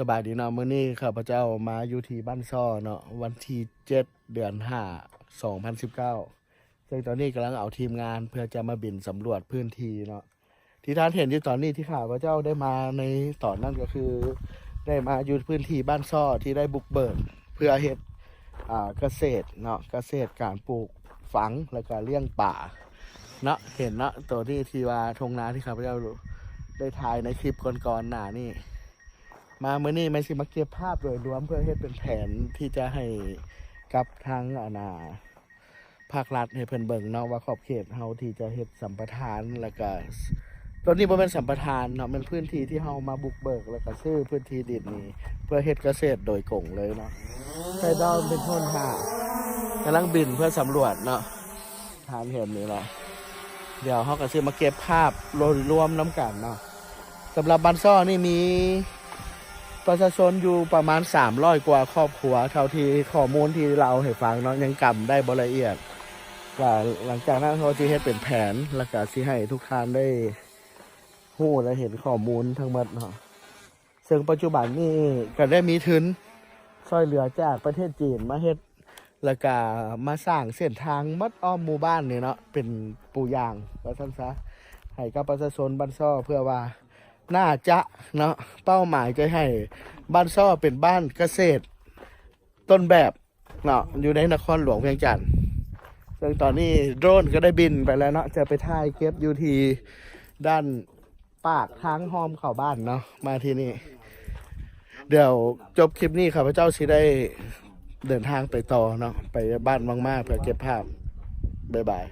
ສະບາຍດີເນາະ ມື້ນີ້ຂ້າພະເຈົ້າມາຢູ່ທີ່ບ້ານຊໍເນາະ ວັນທີເຈັດ ເດືອນຫ້າ ສອງພັນສິບເກົ້າ ເຊິ່ງຕອນນີ້ກຳລັງເອົາທີມງານເພື່ອຈະມາບິນສຳຫຼວດພື້ນທີ່ເນາະ ທີ່ທ່ານເຫັນຢູ່ຕອນນີ້ ທີ່ຂ້າພະເຈົ້າໄດ້ມາໃນຕອນນັ້ນກໍຄື ໄດ້ມາຢູ່ພື້ນທີ່ບ້ານຊໍທີ່ໄດ້ບຸກເບີກເພື່ອເຮັດ ອ່າ ກະເສດເນາະ ກະເສດການປູກຝັງ ແລ້ວກໍລ້ຽງປາເນາະ ເຫັນເນາະ ໂຕນີ້ທີ່ວ່າທົ່ງນາທີ່ຂ້າພະເຈົ້າໄດ້ຖ່າຍໃນຄລິບກ່ອນໆໜ້ານີ້ ມາມື້ນີ້ແມ່ນຊິມາເກັບພາບໂດຍລວມ ເພື່ອເຮັດເປັນແຜນທີ່ຈະໃຫ້ກັບທາງ ອັນນ່າ ພາກລັດໃຫ້ເພິ່ນເບິ່ງເນາະ ວ່າຂອບເຂດເຮົາທີ່ຈະເຮັດສຳປະທານ ແລ້ວກະ ໂຕນີ້ບໍ່ແມ່ນສຳປະທານເນາະ ແມ່ນພື້ນທີ່ທີ່ເຮົາມາບຸກເບີກ ແລ້ວກະຊື້ພື້ນທີ່ດິນນີ້ ເພື່ອເຮັດກະເສດໂດຍກົງເລີຍເນາະ ໄຊດອນເປັນຄົນຫາ ກຳລັງບິນເພື່ອສຳຫຼວດເນາະ ທ່ານເຫັນນີ້ແຫຼະ ດຽວເຮົາກໍຊິມາເກັບພາບໂດຍລວມນຳກັນເນາະ ສຳລັບບ້ານຊໍນີ້ມີປະຊາຊົນຢູ່ປະມານສາມຮ້ອຍກວ່າຄອບຄົວ ເທົ່າທີ່ຂໍ້ມູນທີ່ເລົ່າໃຫ້ຟັງເນາະ ຍັງກຳໄດ້ບໍ່ລະອຽດ ກະຫຼັງຈາກນັ້ນເຮົາຊິເຮັດເປັນແຜນ ແລ້ວກະຊິໃຫ້ທຸກທ່ານໄດ້ຮູ້ ແລະ ເຫັນຂໍ້ມູນທັງໝົດເນາະ ເຊິ່ງປັດຈຸບັນນີ້ກໍໄດ້ມີທຶນຊ່ອຍເຫຼືອຈາກປະເທດຈີນມາເຮັດ ແລ້ວກະມາສ້າງເສັ້ນທາງໝົດອ້ອມໝູ່ບ້ານນີ້ເນາະ ເປັນປູຢາງວ່າຊັ້ນຊະ ໃຫ້ກັບປະຊາຊົນບ້ານຊໍ ເພື່ອວ່າໜ້າຈະເນາະ ເປົ້າໝາຍຈະໃຫ້ບ້ານຊໍເປັນບ້ານກະເສດຕົ້ນແບບເນາະ ຢູ່ໃນນະຄອນຫຼວງວຽງຈັນ ເຊິ່ງຕອນນີ້ໂດຣນກໍໄດ້ບິນໄປແລ້ວເນາະ ຈະໄປຖ່າຍເກັບຢູ່ທີ່ດ້ານ ປາກທາງຮ່ອມເຂົ້າບ້ານເນາະ ມາທີ່ນີ້ ດຽວຈົບຄລິບນີ້ຂ້າພະເຈົ້າຊິໄດ້ເດີນທາງໄປຕໍ່ເນາະ ໄປບ້ານວັງມ້າເພື່ອເກັບພາບ ບາຍບາຍ.